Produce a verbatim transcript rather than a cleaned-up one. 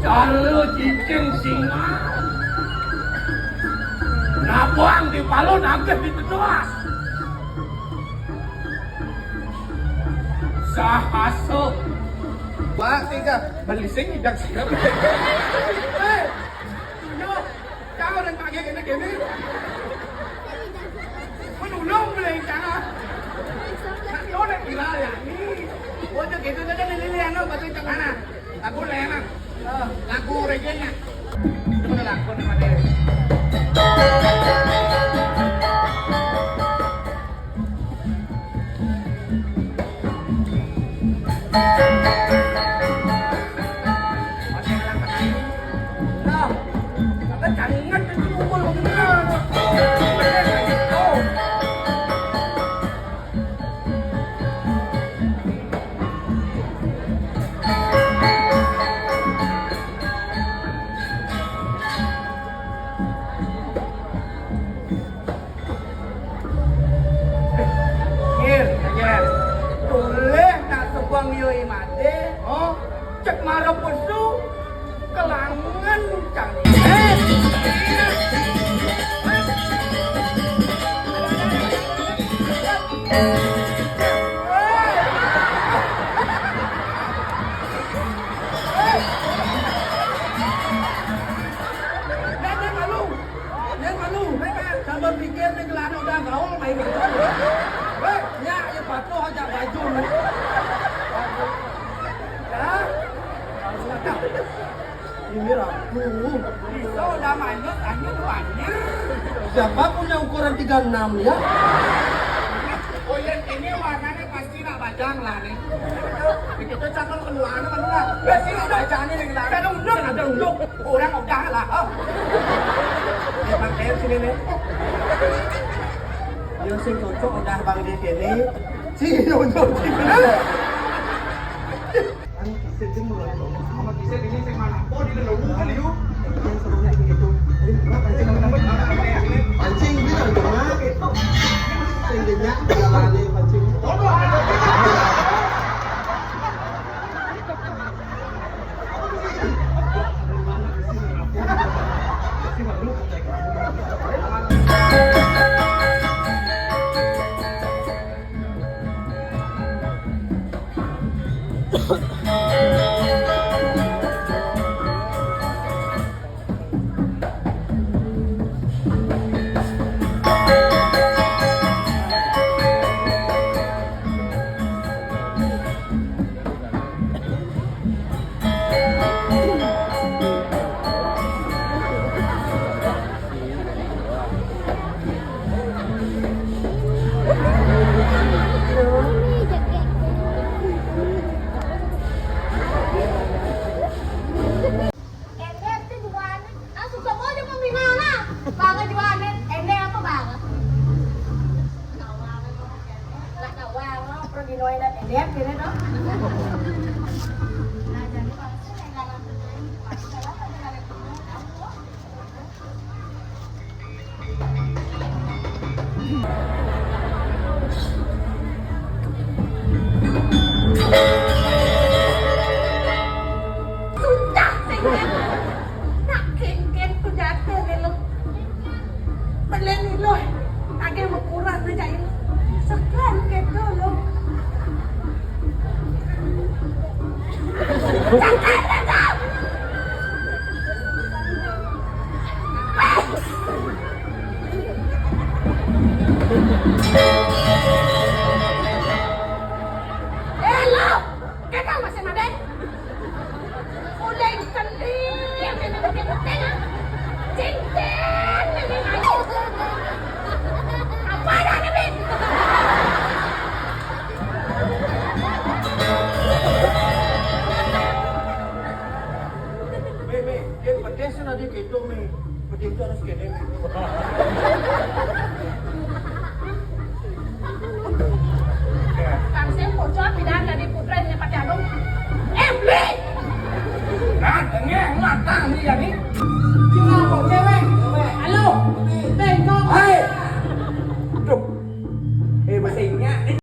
Alu cicing singa. Nabuang di palu, nagih di teduas. Sahaso. Wah, tiga. Beli sing idak siap. Hei, tunjuk. Kau dan pakai kena kene. Menulung boleh cara. Nak kau nak kira ya ni. Oh, tu gitu saja ni, ni, ni, anu, batu cak mana? Lagu lena. Oh, lagu reggae-nya. Coba lagu nama dia. Nah, kata jangan itu mukul bener. Oh. Ngir, ngir. Tulih nak sebang yo imade, oh, cek mara pesu, kelangan cang. Eh, Jangan malu. Jangan malu. Sabar pikir ni kelana udah gaul main gitu. Hei, nyak, ya patuh aja baju. Ya? Ini aku. Bisa udah manyut, anyut banyak. Siapa punya ukuran tiga enam ya? Oh, yang ini warnanya pasti nak bajang lah nih. Begitu cakep keluar, mana lah? Pasti nak bajang nih, nih, lah. Ada unduk, ada unduk. Orang udah lah. Oh. Emang kayak sini nih. Yang sing cocok udah bang di sini. Sini unduk sini. Kan kisah dia mulai sama kisah ini saya mana? Oh, dia dah lupa kan, yuk. Yang sebenarnya begitu. Jadi, kenapa sih nama-nama? Pancing bilang dong, ah. Paling banyak jalannya pancing. Bodoh. Ende tuh jualan, ah, suka aja pembinaan. Bangga jualan, ende apa bangga? Lah, tahu apa, pergi noin ende, kira dong. Nah, jadi, Sudah, sing. Nak kengken tu jatuh ni lu. Belen ni lu. Agak mekuran aja ini. Sekian ke dulu. Eh, lo! Kagak masih ada. Udah yang seling, yang penting-penting, ah. Cincin, yang penting. Apa ada, Bit? Mé, mé, yang penting sih nanti gitu, mé. Penting itu harus gini, mé.